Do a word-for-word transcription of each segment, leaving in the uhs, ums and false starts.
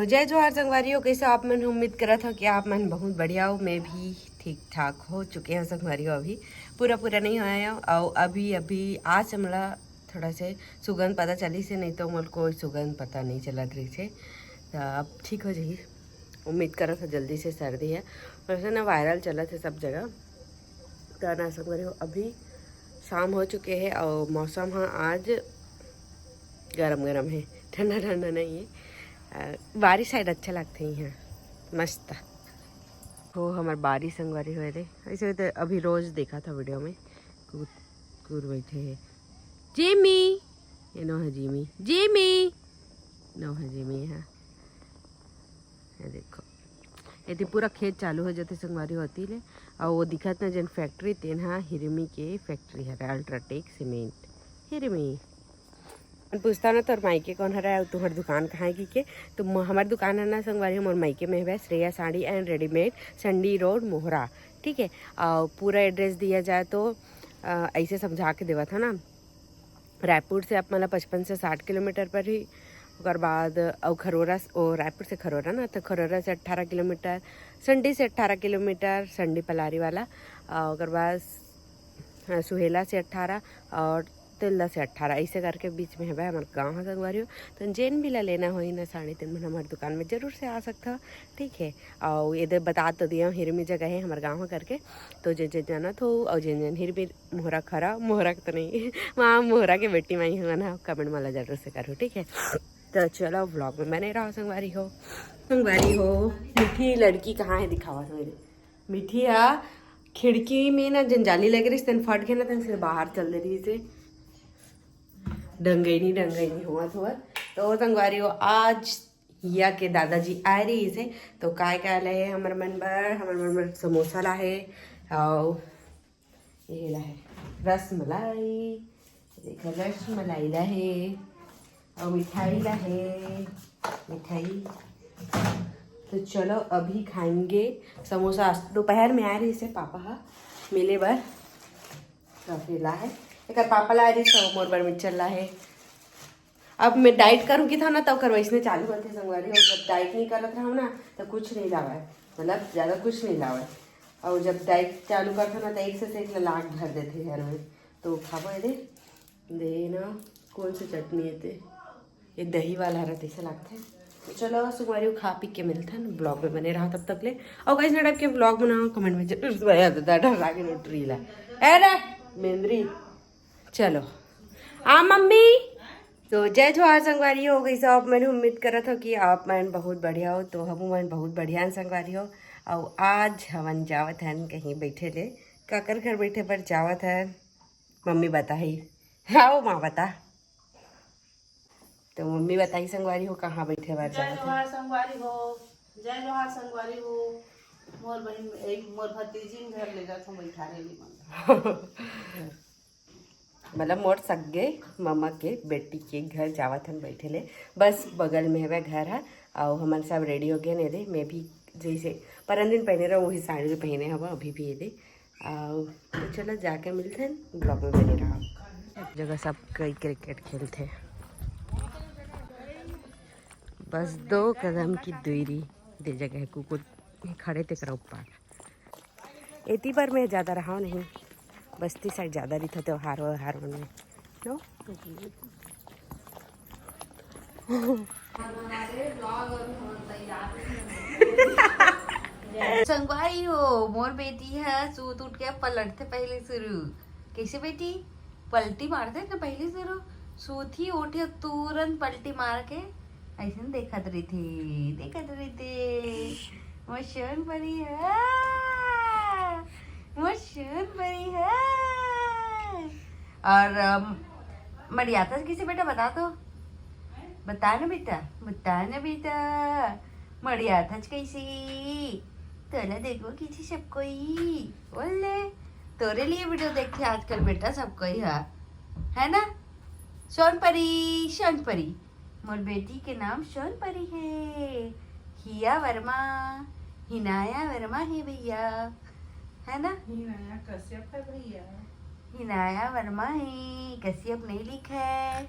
तो जय जोहार संगवारी हो, कैसे आप मन? उम्मीद करत हो कि आप मन बहुत बढ़िया हो। मैं भी ठीक ठाक हो चुके हंव संगवारी हो, अभी पूरा पूरा नहीं होय हंव। अउ अभी अभी आज हमला थोड़ा से सुगंध पता चलिस हे, नहीं तो मोला कोई सुगंध पता नहीं चलत रहिस हे। तो अब ठीक हो जाही, उम्मीद करत हंव जल्दी से। सर्दी हे, वैसे ना वायरल चलत हे सब जगह। तो ना संगवारी हो, अभी शाम हो चुके हे अउ मौसम ह आज गरम गरम हे, ठंडा ठंडा नहीं हे। अ, बारिश शायद अच्छा लगथे इहाँ, मस्त। हो हमर बारिश संगवारी होए रे, ऐसे तो अभी रोज देखा था वीडियो में। कुकुर, कुकुर बैठे हे। जिमी, ये नो है जिमी, जिमी, नो है जिमी, हाँ। ये देखो, एती पूरा खेत चालू हो जाथे संगवारी होती ले। अउ वो दिखत ना जेन फैक्ट्री, तेन हा हिरमी के फैक्ट्री हरे, अल्ट्राटेक सीमेंट हिरमी। पूछता ना तोर मायके कौन हरे अउ तुहर दुकान कहाँ हे कहिके, तो म-, हमर दुकान है ना संगवारी, मोर मायके में हवे Shreya sari and readymade, Sandi road Mohra, ठीक है। अउ पूरा एड्रेस दिया जाए तो अ, ऐसे समझा के देवत है ना, रायपुर से आप मतलब पचपन से साठ किलोमीटर पर ही। ओकर बाद अउ खरोरा स-, ओ, रायपुर से खरोरा ना, तो खरोरा से अट्ठारह किलोमीटर, संडी से अट्ठारह किलोमीटर, संडी पलारी वाला। अउ ओकर बाद स-, हाँ, सुहेला से अट्ठारह और तेलदा से अट्ठारह, ऐसे करके बीच में हवे हमर गाँव ह संगवारी हो। तो जेन भी ला लेना होही ना साड़ी, तेन मन हमर दुकान में जरूर से आ सकत हो, ठीक है। अउ ये दे बता तो दिया हिरमी जगह है हमर गाँव ह करके, तो जे जे जानत हो अउ जेन जेन हिरमी मोहरा खरा, मोहरा के तो नहीं, वहाँ मोहरा के बेटी माई हुआ ना, कमेंट मला जरूर से करो, ठीक है। तो चलो व्लॉग में बने रहो संगवारी हो। संगवारी हो, मीठी लड़की कहाँ है दिखावा था मेरे। मीठी हा खिड़की में ना जन जाली लगे रहिस, तेन फट गए ना, तेन से बाहर चल दे रहिस हे। डंगई नहीं, डंगई नहीं हुआ थोड़ा। तो संगवारी हो, आज हिया के दादाजी आए रहिस हे, तो काय काय लाए हे हमर मन बर, हमर मन बर समोसा लाए हे, अउ ये लाए हे रसमलाई, देखो रसमलाई लाए हे, अउ मिठाई लाए हे, मिठाई। तो चलो अभी खाएंगे समोसा। आज दोपहर में आए रहिस हे पापा हा मिले बर, तो फिर लाए हे। एकर पापा लाए रहिस हे, मोर बर मिक्सचर लाए हे। अब मैं डाइट करूँगी था ना, तो ओकर वैसने चालू होथे संगवारी हो। जब डाइट नहीं करत रहूँ ना, तो कुछ नहीं लावे, मतलब ज़्यादा कुछ नहीं लावे। अउ जब डाइट चालू करथे ना, तो एक से एक लाग भर देथे घर में। तो खाबो ये दे, दे ना, कौन सी चटनी हे ते? ये दही वाला हरा तैसे लगथे। तो चलो संगवारी हो, खा पी के मिलथन, व्लॉग में बने रहा तब तक ले। अउ गाइस, ना टाइप के व्लॉग बनाओ, कमेंट में जरूर से बता दो, डर लागे नोटरी ला। ए रे मेंद्री, चलो आ मम्मी। तो जय जोहार संगवारी हो, कैसे आप मन? उम्मीद करत हो कि आप मन बहुत बढ़िया हो। तो हम मन बहुत बढ़िया हन संगवारी हो। अउ आज हमन जावत हन कहीं बैठे ले, काकर घर बैठे बर जावत हन, मम्मी बताही। आओ माँ बता। तो मम्मी बताही संगवारी हो कहाँ बैठे बर जय जावत हन। जोहार संगवारी हो, जय जोहार संगवारी हो। मोर बहिन, ए, मोर भतीजिन घर ले जात हूँ बैठाने ली मन। मतलब मोर सग्गे ममा के बेटी के घर जावत हन बैठे ले, बस बगल में हवे घर ह। अउ हमन सब रेडी हो गए ने रे, मैं भी जैसे परन दिन पहने रहो वही साड़ी पहने हवा अभी भी ये दे। अउ तो चलो जाके मिलथन, व्लॉग में बने रहो। जगह सब कई क्रिकेट खेलथे, बस दो कदम की दूरी दे जगह है, कुकुर खड़े तेकरा ऊपर। एती बर मैं ज़्यादा रहा नहीं, बस्ती साइड ज़्यादा रही था त्योहार व्योहार मन में, नो? संगवारी हो, मोर बेटी है सूत उठ के पलटथे पहले शुरू। कैसे बेटी? पलटी मारथे ना पहले शुरू। सूत ही उठे तुरंत पलटी मार के ऐसे देखत रहिथे, देखत रहिथे। मोर सोन परी है, मोर सोन परी है। और अम, मड़ियाथस कैसे बेटा, बता तो, बता ना बेटा, बता ना बेटा, मड़ियाथस कैसे? तोला देखो कैसे सब कोई, बोल ले, तोरे लिए वीडियो देखथे आजकल बेटा सब कोई है, है ना? सोन परी, सोन परी, मोर बेटी के नाम सोन परी है। हिया वर्मा, हिनाया वर्मा है भैया, है ना? हिनाया कश्यप है भैया। हिनाया वर्मा है, कश्यप नहीं लिखा है।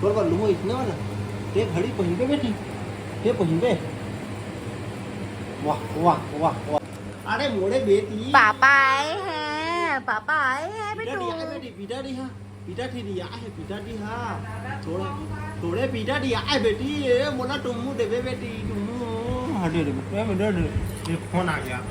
तोर बर लूहूं इसने वाला। ते घड़ी पहिनबे बेटी, ते पहिनबे। वाह, वाह, वाह, वाह। अरे मोरे बेटी। पापा आए हैं, पापा आए हैं पीटा बेटू। दिया है बेटी, पीटा दिया। पीटा थी दिया है, पीटा दिया। थोड़े, थोड़े पीटा दिया है बेटी। ए, मोला टुम्मू देबे बेटी, टुम्मू। हाँ, दे दे बेटी, दे दे। एक फोन आ गया।